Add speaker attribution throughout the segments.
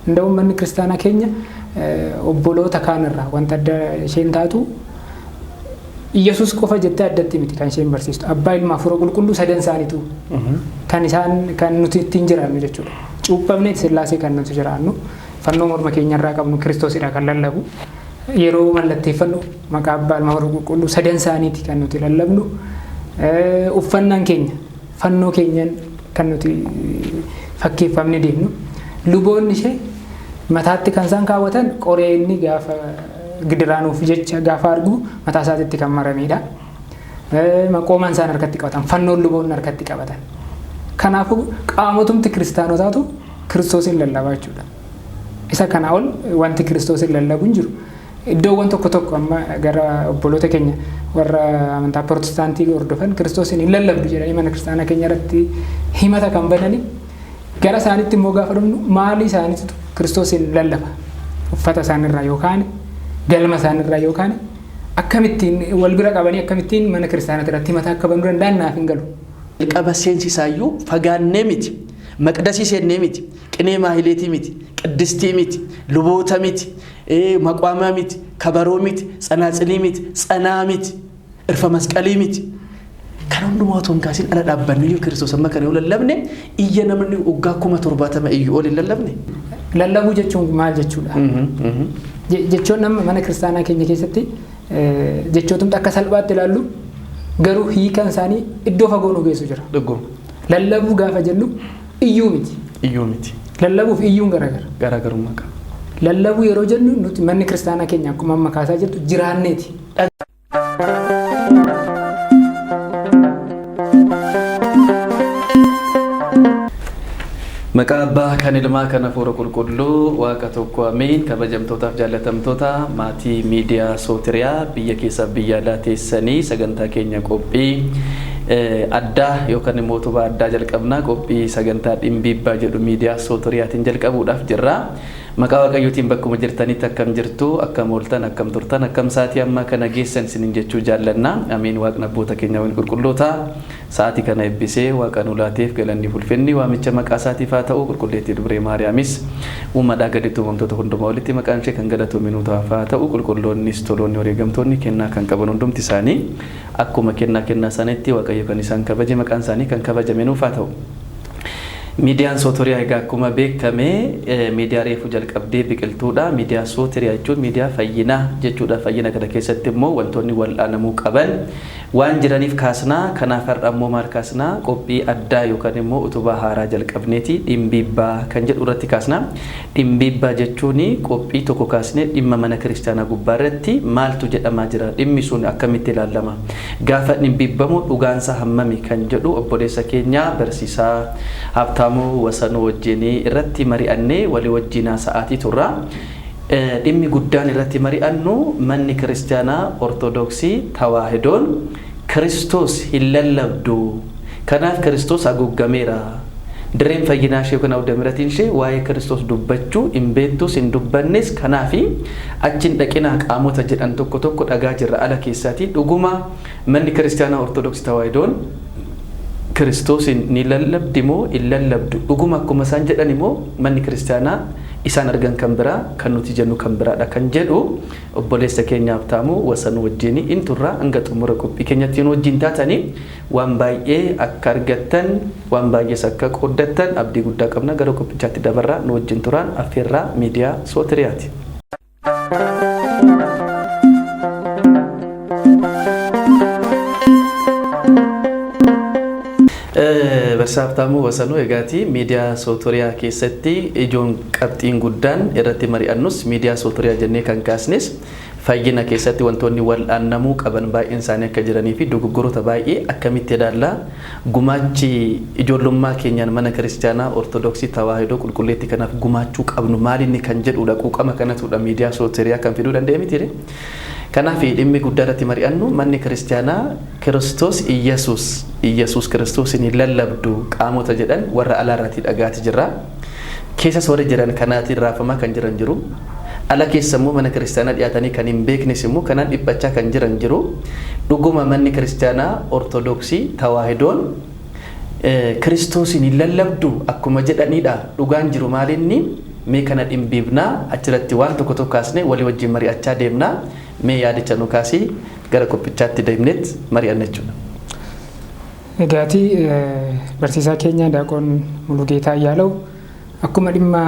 Speaker 1: Nda'uun manni kiristaanaa keenya obboloota kaanirraa wanta adda isheen taatu Iyyasuus qofa jettee addatti miti kan isheen barsiistu. Abbaa, Ilma, Hafuura Qulqulluu sadan isaaniitu kan isaan kan nuti ittiin jiraannu jechuudha. Cuuphamnee Sillaasee kan nuti jiraannu, fannoo morma keenyarraa qabnu Kiristoosidha kan lallabu. Yeroo mallatteeffannu maqaa Abbaa, Ilma, Hafuura Qulqulluu sadan isaaniiti kan nuti lallabnu. Uffannaan keenya fannoo keenyan kan nuti fakkeeffamne deemnu. Luboonni ishee mataatti kan isaan kaawwatan qoree inni gaafa gidiraanuuf jecha gaafa argu mataa isaatitti kan maramedha. Maqoomaan isaan harkatti qabatan, fannoon luboonni harkatti qabatan. Kanaafuu qaamotumti kiristaanotaatu Kiristoosin lallabaa jechuudha. Isa kana ol wanti Kiristoosin lallabu hin jiru. Iddoowwan tokko tokko amma gara obboloota keenya warra amantaa Pirootestaantii hordofan Kiristoosin hin lallabdu jedhanii mana kiristaanaa keenya irratti himata kan banani, gara isaanitti immoo gaafa dhufnu maalii isaaniitu Kiristoosin lallaba? Uffata isaanirraa yookaan galma isaanirraa yookaan akkamittiin wal bira qabanii akkamittiin mana kiristaanaa irratti himata akka banuu danda'an naaf hin galu.
Speaker 2: Jalqaba seensisaayyuu fagaannee miti, maqdasii seennee miti, qinee maahileetii miti, qiddistii miti, luboota miti, maqwaamaa miti, kabaroo miti, tsanaatsilii miti, tsanaa miti, irfa masqalii miti. Kan hundumaa otoo hin kaasin ala dhaabbanne iyyuu Kiristoos amma kana yoo lallabne, iyya namni waggaa 70,000 iyyuu ol hin lallabne.
Speaker 1: Lallabuu jechuun maal jechuudha? Jechoon amma mana kiristaanaa keenya keessatti jechootumti akka salphaatti ilaallu garuu hiikan isaanii iddoo fagoo nu geessu jira.
Speaker 2: Dhuguma.
Speaker 1: Lallabuu gaafa jennu iyyuu miti.
Speaker 2: Iyyuu miti.
Speaker 1: Lallabuuf iyyuun garagara.
Speaker 2: Garaagarummaa qaba.
Speaker 1: Lallabuu yeroo jennu nuti manni kiristaanaa keenya akkuma amma kaasaa jirtu jiraanneeti.
Speaker 2: Maqaa Abbaa, kan Ilmaa, kan Hafuura Qulqulluu, Waaqa tokko, ameen. Kabajamtootaaf jaallatamtoota maatii miidiyaa Sootiriyaa biyya keessaaf biyya alaa teessanii, sagantaa keenya qophii addaa yookaan immoo utubaa addaa jalqabnaa, qophii sagantaa dhimbiibbaa jedhu miidiyaa Sootiriyaatiin jalqabuudhaaf jirra. Maqaa Waaqayyootiin bakkuma jirtanitti akkam jirtu, akkam ooltan, akkam turtan, akkam sa'aatii ammaa kana geessan isiniin jechuu jaallanna. Ameen. Waaqni abboota keenya waliin qulqulloota sa'aatii kana eebbisee Waaqa nu laateef galanni fulfinni waamicha maqaa isaatiif haa ta'u. Qulqulleettii Dubree Maariyaamis uumadhaa gaditti uumamtoota hundumaa olitti maqaan ishee kan galatoomi nu ta'aaf haa ta'u. Qulqulloonnis, toloonni, wareegamtoonni kennaa kan qaban hundumti isaanii akkuma kennaa kennaa isaaniitti Waaqayyo kan isaan kabaje maqaan isaanii kan kabajame nuuf haa ta'u. Miidiyaan Sootoriyaa egaa akkuma beekame miidiyaa reefu jalqabdee biqiltuudha. Miidiyaa Sootoriyaa jechuun miidiyaa fayyinaa jechuudha. Fayyina kana keessatti immoo wantoonni wal'aanamuu qaban waan jiraniif kaasnaa. Kanaaf har'a immoo maal kaasnaa? Qophii addaa yookaan immoo utubaa haaraa jalqabneeti dhimbiibbaa kan jedhu irratti kaasna. Dhimbiibbaa jechuun qophii tokko kaasnee dhimma mana kiristaanaa gubbaa irratti maaltu jedhamaa jira? Dhimmi sun akkamitti ilaalama? Gaafa dhimbiibbamu dhugaansaa hammami kan jedhu obboleessa keenya barsiisaa Habtaamuu Wasanuu wajjin irratti mari'annee walii wajjin haasa'aatii turra. Dhimmi guddaan irratti mari'annu manni kiristaanaa Ortodoksii Tawaahidoon Kiristoos hin lallabdu. Kanaaf Kiristoos haguuggameera. Dirreen fayyinaa ishee yookaan awdamiratiin ishee waa'ee Kiristoos dubbachuu hin beektus, hin dubbannes, kanaaf achi hin dhaqinaa qaamota jedhan tokko tokko dhagaa jirra ala keessaatii. Dhuguma manni kiristaanaa Ortodoksii Tawaahidoon Kiristoosiin ni lallabdi moo hin lallabdu? Dhuguma akkuma isaan jedhan immoo manni kiristaanaa isaan argan kan biraa, kan nuti jennu kan biraadha kan jedhu obboleessa keenya Habtaamuu Wasanuu wajjin in turra. Hanga xumura qophii keenyatti nu wajjin taatanii waan baay'ee akka argattan, waan baay'ees akka qooddattan abdii guddaa qabna. Gara qophichaatti dabarraa, nu wajjin turaan affeerraa miidiyaa Sootiriyaati. Barsiisaa Habtaamuu Wasanuu, egaati miidiyaa Sootoriyaa keessatti ijoon qabxiin guddaan irratti mari'annus, miidiyaa Sootoriyaa jennee kan kaasnes, fayyina keessatti wantoonni wal'aannamuu qaban baay'een isaanii akka jiranii fi dogoggoroota baay'ee akkamitti ilaalla, gumaachi ijoollummaa keenyaan mana kiristaanaa Ortodoksii Tawaahidoo qulqulleetti kanaaf gumaachuu qabnu maalinni kan jedhudha. Quuqama kanatudha miidiyaa Sooteriyaa kan fiduu danda'e miti. Kanaaf dhimmi guddaa irratti mari'annu manni kiristaanaa Kiristoos Iyyasuus, Iyyasuus Kiristoos hin lallabdu qaamota jedhan warra alaarraatii dhagaati jirra. Keessas warri jiran kanaatiin raafamaa kan jiran jiru. Ala keessa immoo mana kiristaanaa dhiyaatanii kan hin beeknes immoo kanaan dhiphachaa kan jiran jiru. Dhuguma manni kiristaanaa Ortodoksii Tawaahidoon Kiristoosiin hin lallabdu akkuma jedhanidha. Dhugaan jiru maalinni? Mee kana dhimbiibnaa achirratti waan tokko tokko kaasnee walii wajjin mari'achaa deemnaa. Mee yaadicha nu kaasii gara qophichaatti deemneet mari'anna jechuudha.
Speaker 1: Egaatii barsiisaa keenya Daaqoon Mulugeetaa Ayyaalaw akkuma dhimma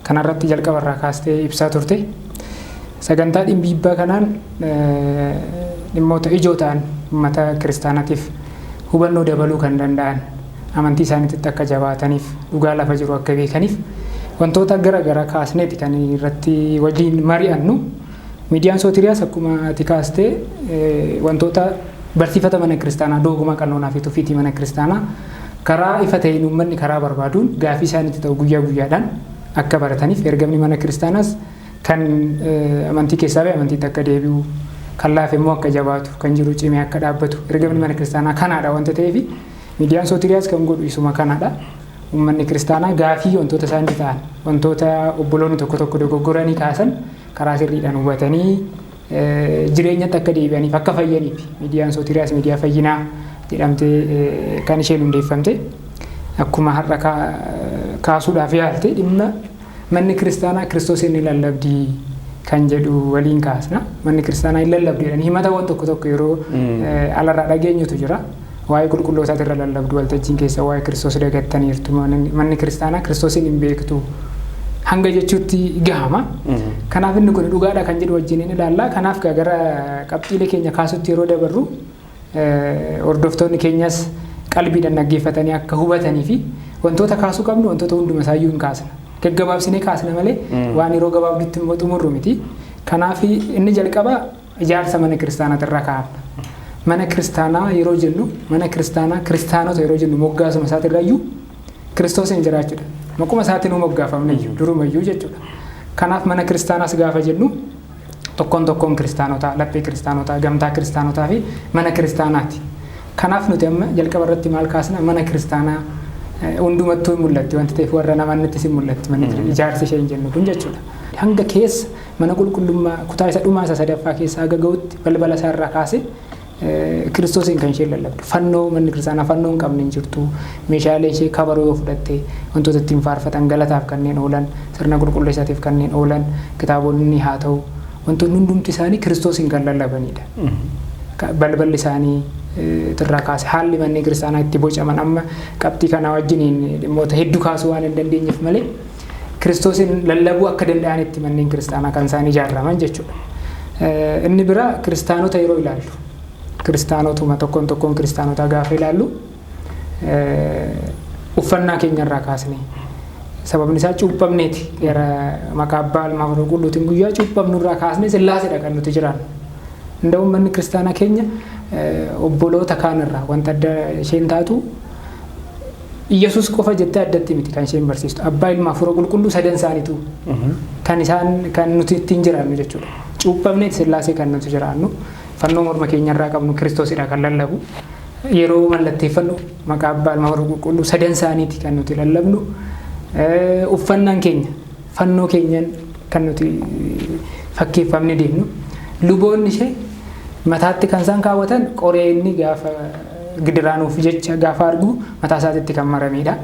Speaker 1: kanarratti jalqabarraa kaastee ibsaa turte sagantaa dhimbiibbaa kanaan dhimmoota ijoo ta'an uummata kiristaanaatiif hubannoo dabaluu kan danda'an amantii isaaniitti akka jabaataniif dhugaa lafa jiru akka beekaniif wantoota gara garaa kaasneeti kan irratti waliin mari'annu. Miidiyaan Sootiriyaas akkuma ati kaastee wantoota barsiifata mana kiristaanaa dooguma qannoonaa fi tufiitii mana kiristaanaa karaa ifa ta'een uummanni karaa barbaaduun gaafii isaaniitti ta'u guyyaa guyyaadhaan akka barataniif ergamni mana kiristaanaas kan amantii keessaa ba'e amantiitti akka deebi'u kan laafe immoo akka jabaatu kan jiru cimee akka dhaabbatu ergamni mana kiristaanaa kanaadha wanta ta'eef miidiyaan Sootiriyaas kan godhu isuma kanaadha. Uummanni kiristaanaa gaafii wantoota isaanitti ta'an wantoota obboloonni tokko tokko dogoggoranii kaasan karaa sirriidhaan hubatanii jireenyatti akka deebi'aniif akka fayyaniif miidiyaan Sootiriyaas miidiyaa fayyinaa jedhamtee kan isheen hundeeffamte akkuma har'a kaasuudhaaf yaalte dhimma manni kiristaanaa Kiristoos inni lallabdii kan jedhu waliin kaasna. Manni kiristaanaa hin lallabdu jedhanii himatawwan tokko tokko yeroo alarraa dhageenyutu jira. Waa'ee qulqullootaati irra lallabdu waltajjiin keessa waa'ee Kiristoos dagattaniirtu manni kiristaanaa Kiristoosiin hin beektu hanga jechuutti gahama. Kanaaf inni kun dhugaadha kan jedhu wajjin hin ilaalla. Kanaaf gara qabxiilee keenya kaasutti yeroo dabarru hordoftoonni keenyas qalbiidhaan dhaggeeffatanii akka hubatanii fi wantoota kaasuu qabnu wantoota hunduma isaayyuu hin kaasna. Gaggabaabsinee kaasna malee waan yeroo gabaabdutti immoo xumurru miti. Kanaaf inni jalqaba ijaarsa mana kiristaanaatirraa kaa'amna. Mana kiristaanaa yeroo jennu mana kiristaanaa kiristaanota yeroo jennu moggaasuma isaatirraayyuu Kiristoosiin jiraachuudha. Maquma isaatiin moggaafamne iyyuu durumayyuu jechuudha. Kanaaf mana kiristaanaas gaafa jennu tokkoon tokkoon kiristaanotaa, laphee kiristaanotaa, gamtaa kiristaanotaa fi mana kiristaanaati. Kanaaf nuti amma jalqaba irratti maal kaasna mana kiristaanaa hundumattuu hin mul'atti wanti ta'eef warra namannittis hin mul'atti manni ijaarsi ishee hin jennu kun jechuudha. Hanga keessa mana qulqullummaa kutaa isa dhumaa isa sadaffaa keessa haga ga'utti balbala isaa irraa kaasee Kiristoosiin kan isheen lallabdu. Fannoo manni kiristaanaa fannoo hin qabne hin jirtu. Meeshaalee ishee kabaroo yoo fudhatte wantoota ittiin faarfatan galataaf kanneen oolan sirna qulqulleessaatiif kanneen oolan kitaabonni haa ta'u wantoonni hundumti isaanii Kiristoosiin kan lallabanidha. Balballi isaanii irraa kaase haalli manneen kiristaanaa itti bocaman amma qabxii kanaa wajjiniin dhimmoota hedduu kaasuu waan hin dandeenyeef malee Kiristoosiin lallabuu akka danda'anitti manneen kiristaanaa kan isaan ijaaraman jechuudha. Inni biraa kiristaanota yeroo ilaallu kiristaanotuma tokkoon tokkoon kiristaanotaa gaafa ilaallu uffannaa keenyarraa kaasne sababni isaa cuuphamneeti gara maqaa abbaa ilmaa fi qulqulluutiin guyyaa cuuphamnurraa kaasne sillaaseedha kan nuti jiraannu. Nda'uun manni kiristaanaa keenya obboloota kaanirraa wanta adda isheen taatu Iyyasuus qofa jettee addatti miti kan isheen barsiistu. Abbaa ilmaa hafuura qulqulluu sadan isaaniitu kan isaan kan nuti ittiin jiraannu jechuudha. Cuuphamneeti sillaasee kan nuti jiraannu. Fannoo morma keenyarraa qabnu Kiristoosidha kan lallabu. Yeroo mallatteeffannu maqaa abbaa ilmaa hafuura qulqulluu sadan isaaniiti kan nuti lallabnu. Uffannaan keenya fannoo keenyan kan nuti fakkeeffamne deemnu. Luboonni ishee mataatti kan isaan kaawwatan qoree inni gaafa gidiraanuuf jecha gaafa argu mataa isaatitti kan maramedha.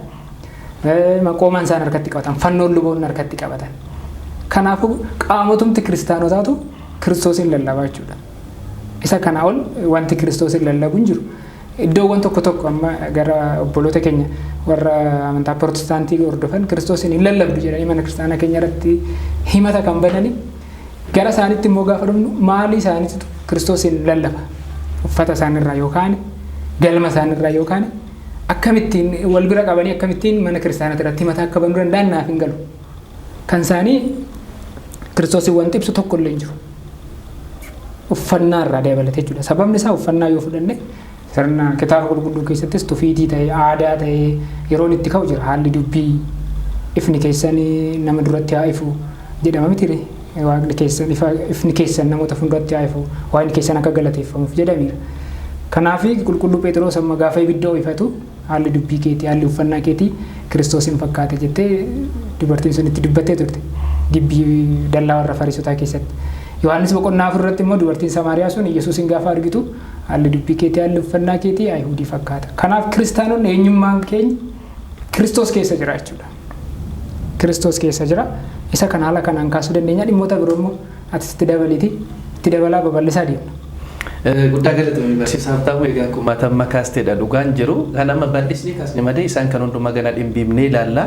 Speaker 1: Maqoomaan isaan harkatti qabatan fannoon luboonni harkatti qabatan. Kanaafuu qaamotumti kiristaanotaatu Kiristoosiin lallabaa jechuudha. Isa kana ol wanti Kiristoosiin lallabu hin jiru. Iddoowwan tokko tokko amma gara obboloota keenya warra amantaa Pirootestaantii hordofan Kiristoosiin hin lallabdu jedhanii mana kiristaanaa keenya irratti himata kan banani gara isaaniitti immoo gaafa dhufnu maalii isaaniitu Kiristoosiin lallaba. Uffata isaanirraa yookaan galma isaanirraa yookaan akkamittiin wal bira qabanii akkamittiin mana kiristaanaa irratti himata akka banuu danda'an naaf hin galu. Kan isaanii Kiristoosiin wanti ibsu tokko illee hin jiru. Uffannaa irraa dabalatee jechuudha. Sababni isaa uffannaa yoo fudhanne sirna kitaaba qulqulluu keessattis tufiitii ta'ee aadaa ta'ee yeroon itti ka'u jira. Haalli dubbii ifni keessan nama duratti haa ifu jedhama miti Waaqni keessan ifni keessan namoota fuulduratti haa ifu waaqni keessan akka galateeffamuuf jedhameera. Kanaaf qulqulluu Phexros amma gaafa ibidda ho'ifatu haalli dubbii keetii haalli uffannaa keetii Kiristoosiin fakkaate jettee dubartiin sun itti dubbattee turte. Gibbii dallaa warra Fariisotaa keessatti. Yohaannis boqonnaa 4 irratti immoo dubartiin Samaariyaa sun Yesuusin gaafa argitu haalli dubbii keetii haalli uffannaa keetii Ayihudii fakkaata. Kanaaf kiristaanonni eenyummaan keenya Kiristoos keessa jira jechuudha. Kiristoos keessa jira. Isa kana haala kanaan kaasuu dandeenya. Dhimmoota biroo immoo atis itti dabaliiti itti dabalaa babal'isaa deemna.
Speaker 2: Guddaa galatoomi barsiisaa Habtaamuu. Egaa akkuma amma kaasteedha dhugaan jiru kan amma bal'isnee kaasne malee isaan kan hundumaa ganaa dhimbiibnee ilaalla.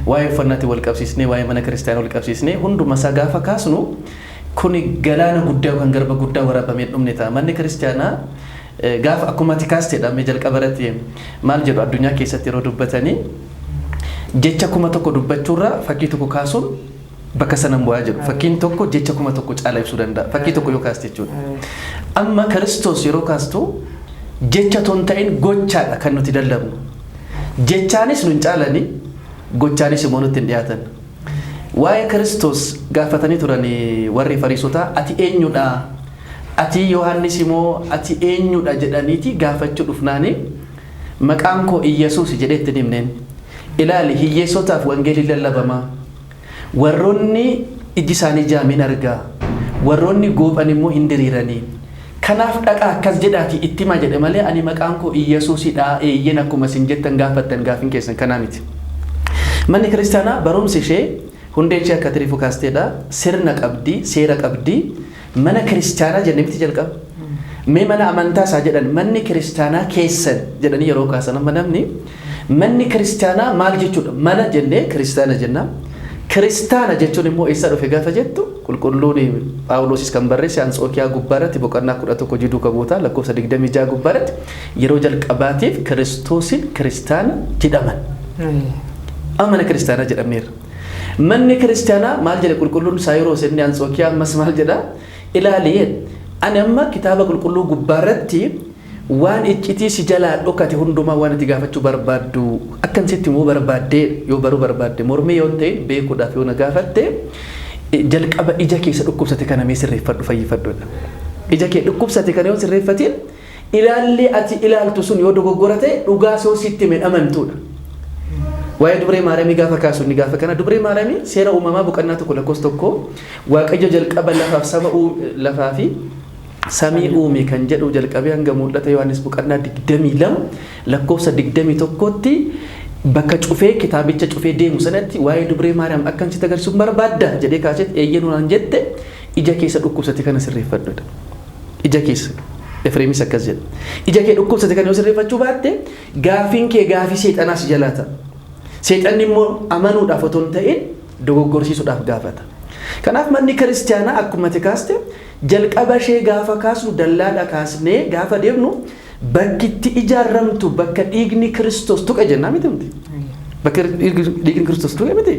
Speaker 2: Waa'ee uffannaatiin wal qabsiisnee, waa'ee mana kiristaanaa wal qabsiisnee hunduma isaa gaafa kaasnu kuni galaana guddaa yookaan garba guddaa waraabamee dhumne ta'a. Manni kiristaanaa gaafa akkuma ati kaasteedha mee jalqaba irratti maal jedhu addunyaa keessatti yeroo dubbatanii jecha 1000 dubbachuurra fakkii tokko kaasuun bakka sanan bu'aa jedhu. Fakkiin tokko jecha 1000 caala ibsuu danda'a. Fakkii tokko yoo kaaste jechuudha. Amma Kiristoos yeroo kaastu jecha otoo hin ta'in gochaadha kan nuti lallabnu. Jechaanis nu hin caalani, gochaanis immoo nutti hin dhiyaatan. Waa'ee Kiristoos gaafatanii turan warri Fariisotaa, ati eenyudha? Ati Yohaannis immoo ati eenyudha jedhaniiti gaafachuu dhufnaani maqaan koo Iyyasuus jedhee itti himneen. Ilaali, hiyyeessotaaf wangeelli lallabama. Warroonni iji isaanii jaameen argaa. Warroonni goophan immoo hin diriiranii. Kanaaf dhaqaa akkas jedhaatii itti himaa jedhe malee ani maqaan koo Iyyasuusidha eeyyen akkuma isin jettan gaafattan gaafin keessan kanaa miti. Manni kiristaanaa barumsi ishee hundeen ishee akka tiriifuu kaasteedha. Sirna qabdi, seera qabdi. Mana kiristaanaa jenne miti jalqaba. Mee mana amantaa isaa jedhan manni kiristaanaa keessan jedhanii yeroo kaasan amma namni manni kiristaanaa maal jechuudha? Mana jennee kiristaana jenna. Kiristaana jechuun immoo eessa dhufe gaafa jettu qulqulluun Phaawulosis kan barreesse Antsookiyaa gubbaarratti boqonnaa 11 jiduu kabootaa lakkoofsa 26 gubbaarratti yeroo jalqabaatiif Kiristoosin kiristaana jedhaman. Amma mana kiristaanaa jedhamneerra. Manni kiristaanaa maal jedhe qulqulluun Saayiroos inni Antsookiyaa ammas maal jedha? Ilaali, ani amma kitaaba qulqulluu gubbaarratti waan iccitii si jalaa dhokate hundumaa waan ati gaafachuu barbaaddu akkan sitti himuu barbaaddee yoo baruu barbaadde mormii yoo ta'e beekuudhaaf yoo na gaafatte jalqaba ija keessa dhukkubsate kana mee sirreeffadhu fayyifadhuudha. Ija kee dhukkubsate kana yoo sirreeffatiin ilaalli ati ilaaltu sun yoo dogoggora ta'e dhugaa soo sitti hime amantuudha. Waa'ee dubree Maariyaamii gaafa kaasu inni gaafa kana dubree Maariyaamii seera uumamaa boqonnaa 1 lakkoofsa 1 Waaqayyo jalqaba lafaaf saba lafaa fi samii uume kan jedhu jalqabee hanga mul'ata Yohaannis boqonnaa 22 lakkoofsa 21tti bakka cufee kitaabicha cufee deemu sanatti waa'ee dubree Maariyaam akkan sitti agarsiisuun barbaadda jedhee kaasetti eeyyee naan jette ija keessa dhukkubsate kana sirreeffadhudha. Ija keessa. Efreemis akkas jedha. Ija kee dhukkubsate kana yoo sirreeffachuu baatte gaafiin kee gaafii seexanaa si jalaa ta'a. Seexanni immoo amanuudhaaf otoo hin ta'in dogoggorsiisuudhaaf gaafata. Kanaaf manni kiristaanaa akkuma ati kaaste jalqaba ishee gaafa kaasnu dallaadha kaasnee gaafa deemnu bakki itti ijaarramtu bakka dhiigni Kiristoos tuqe jennaa miti miti. Bakka dhiigni Kiristoos tuqe miti.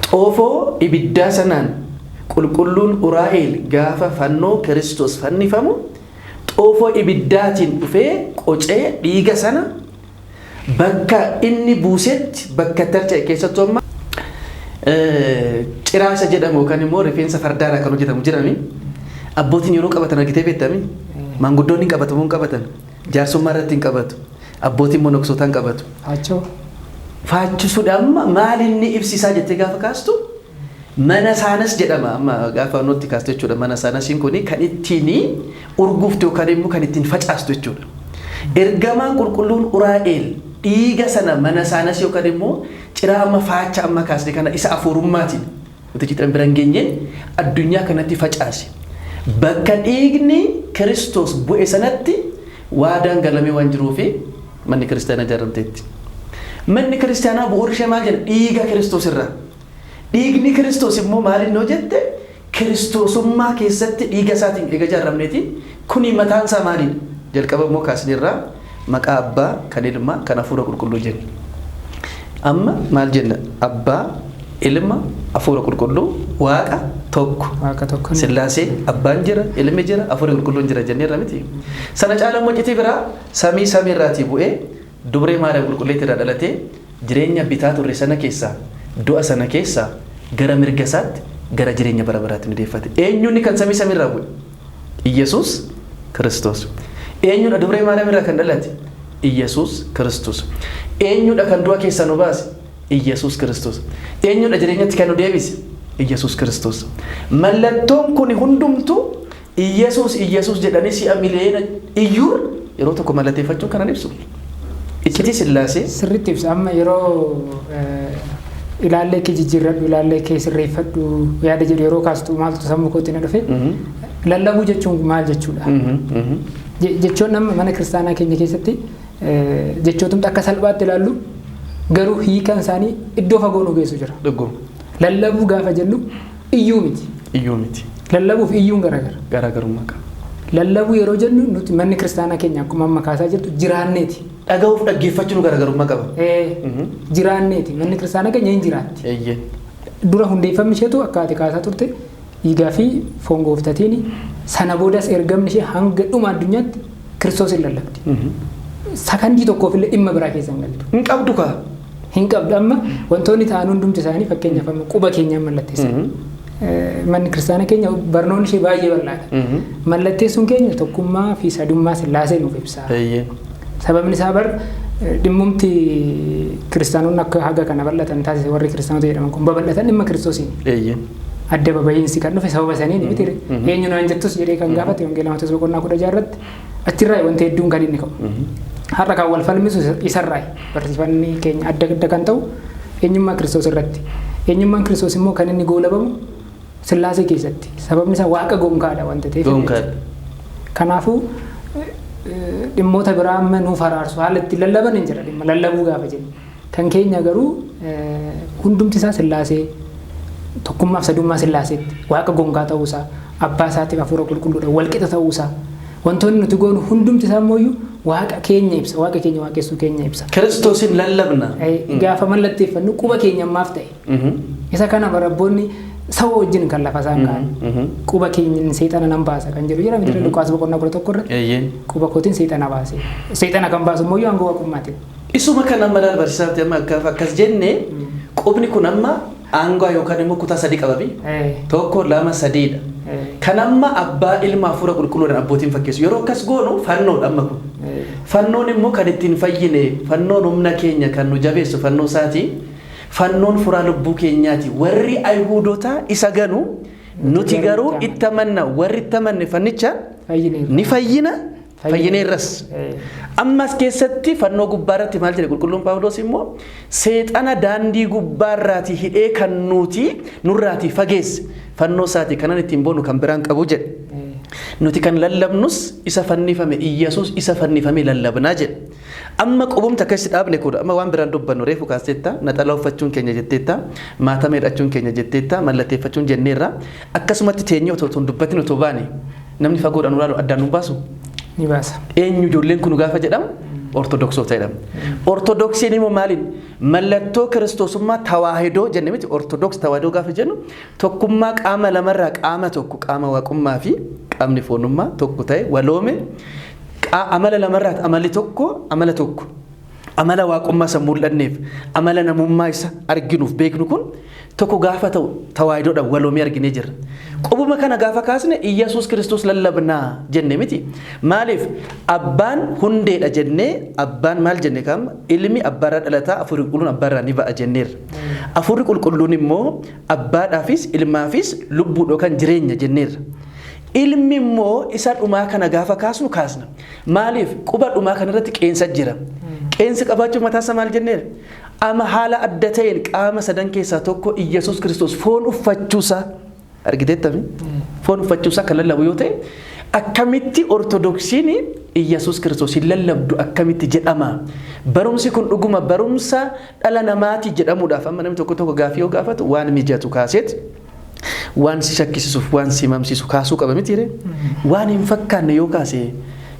Speaker 2: Xoofoo ibiddaa sanaan qulqulluun Uraa'eel gaafa fannoo Kiristoos fannifamu xoofoo ibiddaatiin dhufee qocee dhiiga sana bakka inni buusetti bakka tarca'e keessattuu amma ciraa isa jedhamu yookaan immoo rifeensa fardaarraa kan hojjetamu jirami. Abbootiin yeroo qabatan argitee beektami? Maanguddoonni hin qabatu moo hin qabatan? Jaarsummaa irratti hin qabatu. Abbootiin monoksootaa hin qabatu.
Speaker 1: Faachoo.
Speaker 2: Faachisuudha amma maal inni ibsisaa jettee gaafa kaastu mana saanas jedhama amma gaafa nutti kaastu jechuudha. Mana saanasiin kun kan ittiin urguftu yookaan immoo kan ittiin facaastu jechuudha. Ergamaan qulqulluun Uraa'eel dhiiga sana mana saanas yookaan immoo ciraa amma faacha amma kaasne kana isa afuurummaatiin nuti cidhan bira hin geenyeen addunyaa kanatti facaase. Bakka dhiigni Kiristoos bu'e sanatti waadaan galamee waan jiruufi manni kiristaanaa ijaaramteetti. Manni kiristaanaa bu'uurri ishee maal jedha? Dhiiga Kiristoos irraa. Dhiigni Kiristoos immoo maal inni hojjette? Kiristoosummaa keessatti dhiiga isaatiin eega ijaaramneeti. Kuni mataan isaa maalidha? Jalqaba immoo kaasneerraa maqaa Abbaa, kan Ilmaa, kan Hafuura Qulqulluu jenna. Amma maal jenna? Abbaa, Ilma, Hafuura Qulqulluu, Waaqa tokko.
Speaker 1: Waaqa tokko.
Speaker 2: Sillaasee Abbaan jira, Ilmi jira, Hafuurri Qulqulluun jira jenneerra miti. Sana caala immoo iccitii biraa samii samiirraatii bu'ee dubree Maariyaam Qulqulleettii irraa dhalatee jireenya bitaa turre sana keessaa du'a sana keessaa gara mirga isaatti gara jireenya bara baraatti nu deeffate. Eenyuun kan samii samiirraa bu'e? Iyyasuus Kiristoos. Eenyudha dubree Maariyaam irraa kan dhalate? Iyyasuus Kiristoos. Eenyudha kan du'a keessaa nu baase? Iyyasuus Kiristoos. Eenyudha jireenyatti kan nu deebise? Iyyasuus Kiristoos. Mallattoon kun hundumtuu Iyyasuus Iyyasuus jedhanii si'a miliyoona iyyuu yeroo tokko mallatteeffachuun kanan ibsu. Iccitii Sillaasee
Speaker 1: Sirriitti ibsa. Amma yeroo Ilaallee kee jijjiirradhu, ilaallee kee sirreeffadhu yaada jedhu yeroo kaastu maaltu sammuu kootti na dhufe? Lallabuu jechuun maal jechuudha? Jechoon amma mana kiristaanaa keenya keessatti jechootumti akka salphaatti ilaallu garuu hiikan isaanii iddoo fagoo nu geessu jira.
Speaker 2: Dhuguma.
Speaker 1: Lallabuu gaafa jennu iyyuu miti.
Speaker 2: Iyyuu miti.
Speaker 1: Lallabuuf iyyuun garagara.
Speaker 2: Garaagarummaa qaba.
Speaker 1: Lallabuu yeroo jennu nuti manni kiristaanaa keenya akkuma amma kaasaa jirtu jiraanneeti.
Speaker 2: Dhaga'uuf dhaggeeffachuun garaagarummaa qaba.
Speaker 1: Jiraanneeti. Manni kiristaanaa keenya hin jiraatti.
Speaker 2: Eeyyee.
Speaker 1: Dura hundeeffamni isheetu akka ati kaasaa turte dhiigaa fi foon gooftatiin, sana boodas ergamni ishee hanga dhuma addunyaatti Kiristoos hin lallabdi. Sakandii tokkoof illee dhimma biraa keessa hin galtu.
Speaker 2: Hin qabdu kaa.
Speaker 1: Hin qabdu. Amma wantoonni ta'an hundumti isaanii, fakkeenyaaf amma quba keenyaan mallatteessan. Manni kiristaana keenya barnoonni ishee baay'ee bal'aadha. Mallatteessuun keenya tokkummaa fi sadummaa Sillaasee nuuf ibsa. Sababni isaa bar dhimmumti kiristaanonni akka haga kana bal'atan taasise, warri kiristaanota jedhaman kun babal'atan dhimma Kiristoosiin. Adda baba'iinsi kan dhufe sababa saniin miti. Eenyu naan jettus jedhee kan gaafate Wangeela Maatewos boqonnaa 16 irratti achirraa wanti hedduun kan inni ka'u. Har'a kan wal falmisu isarraa barsiifanni keenya adda adda kan ta'u eenyummaa Kiristoos irratti. Eenyummaan Kiristoos immoo kan inni goolabamu Sillaasee keessatti. Sababni isaa Waaqa gonkaadha wanta ta'eef.
Speaker 2: Gonkaadha.
Speaker 1: Kanaafuu dhimmoota biraa amma nuuf araarsu haala ittiin lallaban hin jira dhimma lallabuu gaafa jennu. Kan keenya garuu hundumti isaa Sillaasee, tokkummaaf sadummaa Sillaaseetti Waaqa gonkaa ta'uusaa, abbaa isaatiif hafuura qulqulluudha walqixa ta'uusaa, wantoonni nuti goonu hundumti isaa immoo Waaqa keenya ibsa, Waaqa keenya waaqessuu keenya ibsa.
Speaker 2: Kiristoosin lallabna.
Speaker 1: Gaafa mallatteeffannu quba keenya ammaaf ta'e. Isa kana barabboonni saba wajjin kan lafa isaan ka'an. Quba keenya seexana nan baasa kan jedhu jira miti Luqaas boqonnaa 11 irratti. Quba kootiin seexana baase. Seexana kan baasu immoo aangoo Waaqummaatiin.
Speaker 2: Isuma kan amma laal barsiisaatti amma akkas jenne, qubni kun amma aangoo yookaan immoo kutaa sadii qababi. Tokko, lama, sadiidha. Kan amma abbaa, ilma, hafuura qulqulluudhaan abbootiin fakkeessu. Yeroo akkas goonu fannoodha amma kun. Fannoon immoo kan ittiin fayyine, fannoon humna keenya kan nu jabeessu fannoo isaati. Fannoon furaa lubbuu keenyaati. Warri Ayihuudotaa isa ganu, nuti garuu itti amanna. Warri itti amanne fannicha ni fayyina, fayyineerras. Ammas keessatti fannoo gubbaarratti maal jedhe qulqulluun Paawuloos immoo? Seexana daandii gubbaarraati hidhee kan nuti nurraatii fageesse fannoo isaati, kanan ittiin boonu kan biraan qabu jedhe. Nuti kan lallabnus isa fannifame, Iyyasuus isa fannifame lallabnaa jedhe. Amma qubumti akkasitti dhaabne kun amma waan biraan dubbannu reefu kaasteetta, naxalaa uffachuun keenya jetteetta, maatama hidhachuun keenya jetteetta, mallatteeffachuun jenneerra. Akkasumatti teenyee otoo hin dubbatin otoo baane namni fagoodhaan ulaalu addaan nu baasu.
Speaker 1: Ni baasa.
Speaker 2: Eenyu ijoolleen kun gaafa jedhamu Ortodoksoota jedhama. Ortodoksiin immoo maaliin? Mallattoo Kiristoosummaa tawaahidoo jenne miti? Ortodoks tawaahidoo gaafa jennu tokkummaa qaama lamarraa qaama tokko, qaama Waaqummaa fi qaamni foonummaa tokko ta'e waloome, amala lamarraa amalli tokko, amala tokko, amala Waaqummaa isa mul'anneef amala namummaa isa arginuuf beeknu kun tokko gaafa ta'u tawaahidoodhaan waloomee arginee jirra. Qubuma kana gaafa kaasne Iyyasuus Kiristoos lallabnaa jenne miti. Maaliif? Abbaan hundeedha jennee, abbaan maal jenne kam? Ilmi abbaarraa dhalataa, hafuurri qulqulluun abbaarraa ni ba'a jenneerra. Hafuurri qulqulluun immoo abbaadhaafis ilmaafis lubbuudha yookaan jireenya jenneerra. Ilmi immoo isa dhumaa kana gaafa kaasnu kaasna. Maaliif? Quba dhumaa kanarratti qeensa jira. Qeensi qabaachuun mataasaa maal jenneerra? Ama haala adda ta'een qaama sadan keessaa tokko Iyyasuus Kiristoos foon uffachuusaa argiteettami? Foon uffachuusaa kan lallabu yoo ta'e akkamitti Ortodoksiin Iyyasuus Kiristoos hin lallabdu akkamitti jedhama? Barumsi kun dhuguma barumsa dhala namaati jedhamuudhaaf amma namni tokko tokko gaafii yoo gaafatu waan mijatu kaaseet waan si shakkisiisuuf waan si mamsiisu kaasuu qaba miti ree? Waan hin fakkaanne yoo kaase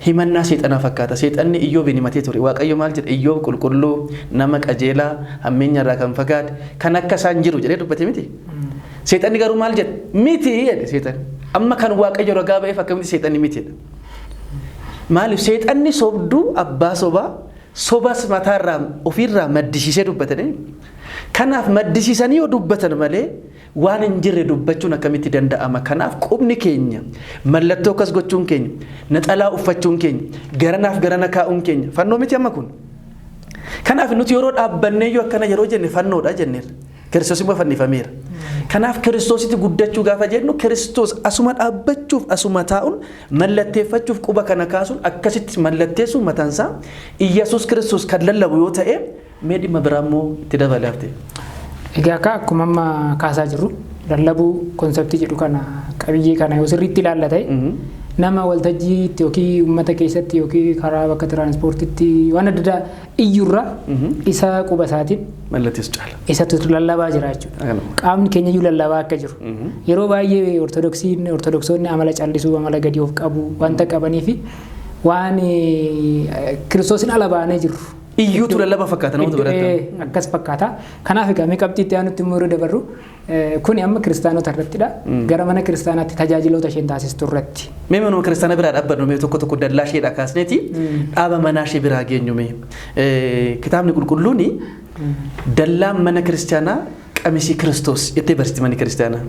Speaker 2: himannaa seexanaa fakkaata. Seexanni Iyyoobiin himatee ture. Waaqayyo maal jedhe? Iyyoob qulqulluu, nama qajeelaa, hammeenya irraa kan fagaate, kan akka isaan jiru jedhee dubbate miti. Seexanni garuu maal jedhe? Miti jedhe seexanni. Amma kan Waaqayyo ragaa ba'eef akkamitti seexanni miti jedha? Maaliif? Seexanni sobduu, abbaa sobaa, sobas mataarraa ofiirraa maddisiisee dubbatanii. Kanaaf maddisiisanii yoo dubbatan malee waan hin jirre dubbachuun akkamitti danda'ama? Kanaaf qubni keenya mallattoo akkas gochuun keenya, naxalaa uffachuun keenya, garanaaf garana kaa'uun keenya fannoo miti amma kun. Kanaaf nuti yeroo dhaabbanneeyyuu akkana yeroo jenne fannoodha jenneerra. Kiristoos immoo fannifameera. Kanaaf Kiristoositti guddachuu gaafa jennu Kiristoos asuma dhaabbachuuf, asuma taa'uun, mallatteeffachuuf, quba kana kaasuun, akkasitti mallatteessuun mataansaa Iyyasuus Kiristoos kan lallabu yoo ta'e, mee dhimma biraa immoo itti dabalaafte.
Speaker 1: Egaa akka akkuma amma kaasaa jirru lallabuu konseptii jedhu kana qabiyyee kana yoo sirriitti ilaalla ta'e nama waltajjiitti yookiin uummata keessatti yookiin karaa bakka tiraanspoortiitti waan adda addaa iyyurra isa quba isaatiin
Speaker 2: Mallatteessu caala.
Speaker 1: Isatu lallabaa jira jechuudha. Qaamni keenya iyyuu lallabaa akka jiru. Yeroo baay'ee ortodoksiin ortodoksoonni amala callisuu amala gadi of qabu wanta qabanii fi waan kiristoosin ala baanee jiru.
Speaker 2: Iyyuutu lallaba fakkaata namoota biratti.
Speaker 1: Akkas fakkaata. Kanaaf egaa mee qabxii itti aanutti immoo yeroo dabarru kuni amma kiristaanota irrattidha. Gara mana kiristaanaatti tajaajiloota isheen taasistu irratti.
Speaker 2: Mee manuma kiristaana biraa dhaabbannu mee tokko tokko dallaa isheedha kaasneeti dhaaba manaa ishee biraa geenyu mee. Kitaabni qulqulluuni dallaan mana kiristaanaa qamisii Kiristoos jettee barsiisti manni kiristaanaa.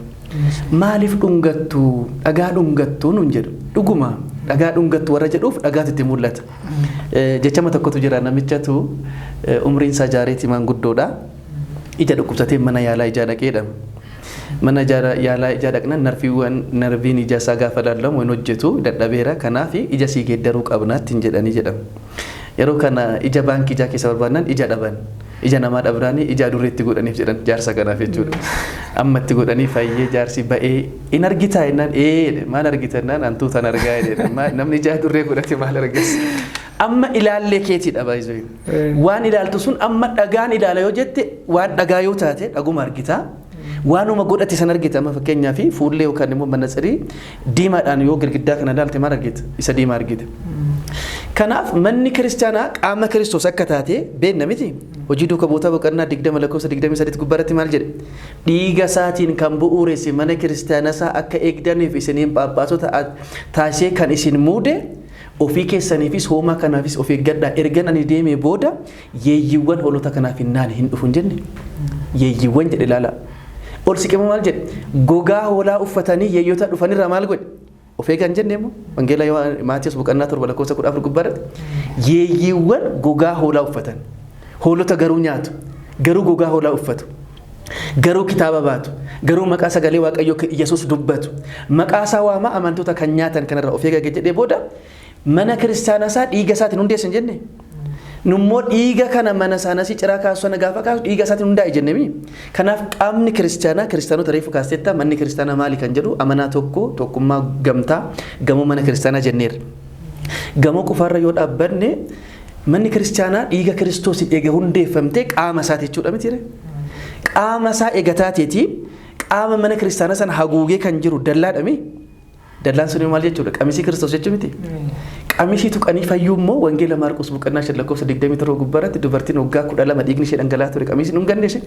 Speaker 2: Maaliif dhungattu dhagaa dhungattu nuun jedhu dhuguma dhagaa dhungattu warra jedhuuf dhagaatu itti mul'ata. Jechama tokkotu jira namichatu umriin isaa jaareetii maanguddoodha. Ija dhukkubsatee mana yaalaa ijaa dhaqeedha. Mana yaalaa ijaa dhaqnaan narviiwwan narviin ija isaa gaafa laalamu hin hojjetu dadhabeera kanaaf ija sii geeddaruu qabna ittiin jedhanii jedhama. Yeroo kana ija baankii ijaa keessa barbaadnaan ija dhaban. Ija namaa dhabnaanii ija adurreetti godhaniif jedhan jaarsa kanaaf jechuudha. Amma itti godhanii fayyee jaarsi ba'ee in argitaa jennaan ee maal argita jennaan hantuutan argaa jedhe namni ija adurree godhate maal argas. Amma ilaallee keetiidha baay'isee. Waan ilaaltu sun amma dhagaan ilaala yoo jette waan dhagaa yoo taate dhaguma argita. Waanuma godhate san argita amma fakkeenyaaf fuullee yookaan immoo manatsirii diimaadhaan yoo girgiddaa kana ilaalte maal argita isa diimaa argita. Kanaaf manni kiristaanaa qaama Kiristoos akka taate beekna miti. Hojii duuka buutaa boqonnaa 20 lakkoofsa 23 gubbaarratti maal jedhe? Dhiiga isaatiin kan bu'uuresse mana kiristaanaa isaa akka eegdaniif isiniin phaaphaasota taasisee kan isin muude ofii keessaniifis hoomaa kanaafis of eeggadhaa. Ergan ani deemee booda yeeyyiiwwan hoolota kanaaf hin naane hin dhufu hin jenne. Yeeyyiiwwan jedhe ilaala. Ol siqee maal jedhe? Gogaa hoolaa uffatanii yeeyyoota dhufanirraa maal godhe? Of eegan jenne immoo Wangeela Maatiyus boqonnaa 7 lakkoofsa 14 gubbaarratti yeeyyiiwwan gogaa hoolaa uffatan. Hoolota garuu nyaatu. Garuu gogaa hoolaa uffatu. Garuu kitaaba baatu. Garuu maqaa sagalee Waaqayyoo Yesuus dubbatu. Maqaa isaa waamaa amantoota kan nyaatan kanarraa of eegaa jedhee booda mana kiristaanaa isaa dhiiga isaatiin hundeessan jenne. Nummoo dhiiga kana mana saanasii ciraa kaasu sana gaafa kaasu dhiiga isaatiin hundaa'e jenne mi. Kanaaf qaamni kiristaanaa kiristaanota reefu kaastetta manni kiristaanaa maali kan jedhu amanaa tokko tokkummaa gamtaa gamoo mana kiristaanaa jenneerra. Gamoo qofaarra yoo dhaabbanne manni kiristaanaa dhiiga Kiristoosiin eega hundeeffamtee qaama isaati jechuudha miti ree. Qaama isaa eega taateeti qaama mana kiristaanaa sana haguugee kan jiru dallaadha mi. Dallaan sun maal jechuudha? Qamisii Kiristoos jechuu miti. Qamisii tuqanii fayyuu immoo Wangeela Maarqos boqonnaa 5 lakkoofsa 27 gubbaarratti dubartiin waggaa 12 dhiigni ishee dhangala'aa ture qamisiin dhunganne ishee.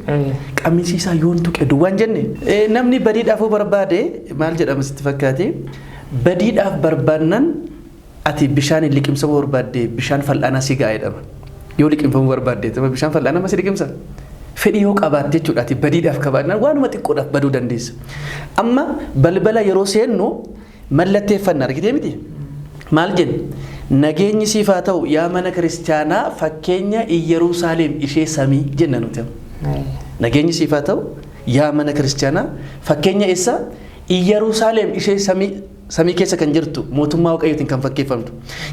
Speaker 2: Qamisii isaa yoon tuqe duwwaan jenne. Namni badiidhaaf yoo barbaade maal jedhama sitti fakkaate? Badiidhaaf barbaannan ati bishaan hin liqimsamuu barbaadde bishaan fal'aanaa si ga'a jedhama. Yoo liqimfamuu barbaadde bishaan fal'aanaa ma si liqimsa? Fedhii yoo qabaatte jechuudha ati badiidhaaf qabaannaan waanuma xiqqoodhaaf baduu dandeessa. Amma balbala yeroo seennu mallatteeffanna argitee miti? Maal jenna? Nageenyi siif haa ta'u yaa mana kiristaanaa fakkeenya Iyyeruusaaleem ishee samii jenna nuti. Nageenyi siif haa ta'u yaa mana kiristaanaa fakkeenya eessa? Iyyeruusaaleem ishee samii samii keessa kan jirtu mootummaa Waaqayyootiin kan fakkeeffamtu.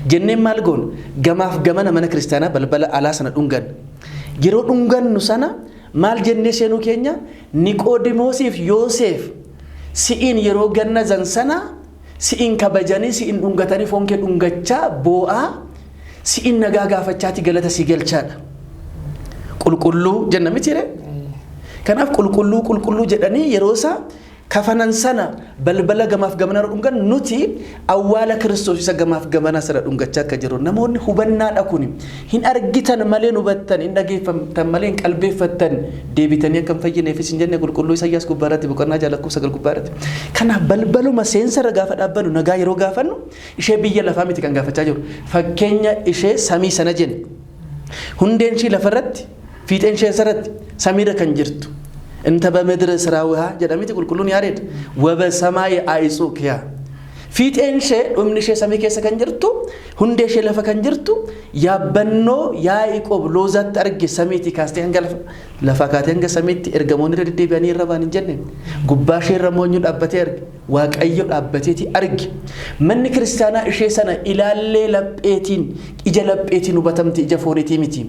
Speaker 2: Jenneen maal goona? Gamaaf gamana mana kiristaanaa balbala alaa sana dhunganna. Yeroo dhungannu sana maal jennee seenuu keenya Niqoodimoosiif Yooseef si'iin yeroo gannazan sana si'iin kabajanii si'iin dhungatanii foon kee dhungachaa boo'aa si'iin nagaa gaafachaati galata sii galchaadha. Qulqulluu jenna miti ree? Kanaaf qulqulluu qulqulluu jedhanii yeroo isaa kafanan sana balbala gamaaf gamanaa dhungan nuti awwaala Kiristoos isa gamaaf gamanaa sana dhungachaa akka jiru namoonni hubannaadha kuni hin argitan malee hin hubattan hin dhageeffamtan malee hin qalbeeffattan deebitanii akka hin fayyineefis hin jenne qulqulluu Isaayyaas gubbaarratti boqonnaa 6 lakkoofsa 9 gubbaarratti. Kanaaf balbaluma seensarra gaafa dhaabbannu nagaa yeroo gaafannu ishee biyya lafaa miti kan gaafachaa jiru fakkeenya ishee samii sana jenne hundeen ishii lafarratti fiixeen ishee asirratti samiirra kan jirtu እንተ በምድር ስራዊሃ jedhamiti qulqulluun Yaareed ወበሰማይ አይጹክያ fiixeen ishee dhumni ishee samii keessa kan jirtu hundee ishee lafa kan jirtu yaabbannoo Yaaqoob Loozaatti arge samiitii kaastee hanga lafaa kaatee hanga samiitti ergamoonni irra deddeebi'anii irra ba'an hin jenne gubbaa ishee irra moonyu dhaabbatee arge Waaqayyo dhaabbateeti arge manni kiristaanaa ishee sana ilaallee lapheetiin ija lapheetiin hubatamti ija fooniitii miti.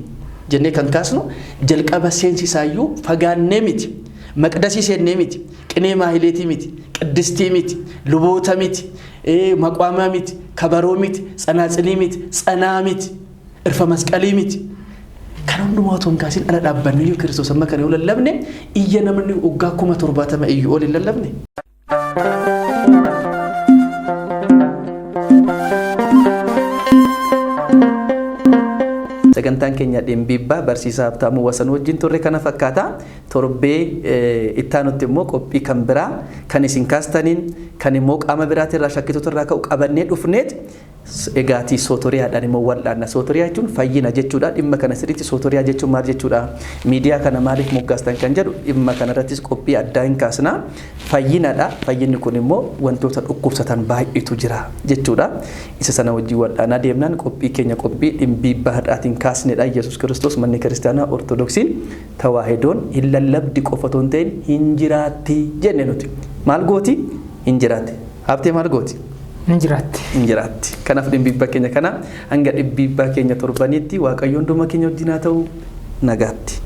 Speaker 2: Jennee kan kaasnu jalqaba seensisaayyuu fagaannee miti. Maqdasii seennee miti. Qinee maahileetii miti. Qiddistii miti. Luboota miti. Maqaamaa miti. Kabaroo miti. Tsanaaxilii miti. Tsanaa miti. Irfa masqalii miti. Kan hundumaa otoo hin kaasin ala dhaabbanne iyyuu Kiristoos amma kana yoo lallabne iyya namni waggaa 70,000 iyyuu ol hin lallabne. Sagantaan keenya dhimbiibbaa barsiisaa Habtaamuu Wasanuu wajjin turre kana fakkaata. Torbee ittaanutti immoo qophii kan biraa kan isin kaastaniin kan immoo qaama biraatirraa shakkitoota irraa ka'u qabannee dhufneet egaatii sootoriyaadhaan immoo wal'aanna. Sootoriyaa jechuun fayyina jechuudha. Dhimma kana sirriitti sootoriyaa jechuun maal jechuudha? Miidiyaa kana maaliif moggaastan kan jedhu dhimma kanarrattis qophii addaa hin kaasna. Fayyinadha. Fayyinni kun immoo wantoota dhukkubsatan baay'eetu jira jechuudha. Isa sana wajjin wal'aanaa deemnaan qophii keenya qophii dhimbiibbaa har'aatiin kaasnedha. Yesuus Kiristoos manni kiristaanaa Ortodoksiin Tawaahidoon hin lallabdi qofa otoo hin ta'in hin jiraatti jenne nuti. Maal gooti? Hin jiraatti. Habtee maal gooti?
Speaker 1: Hin jiraatti.
Speaker 2: Hin jiraatti. Kanaaf dhimbiibbaa keenya kana hanga dhimbiibbaa keenya torbanitti Waaqayyo hunduma keenya wajjin haa ta'u nagaatti.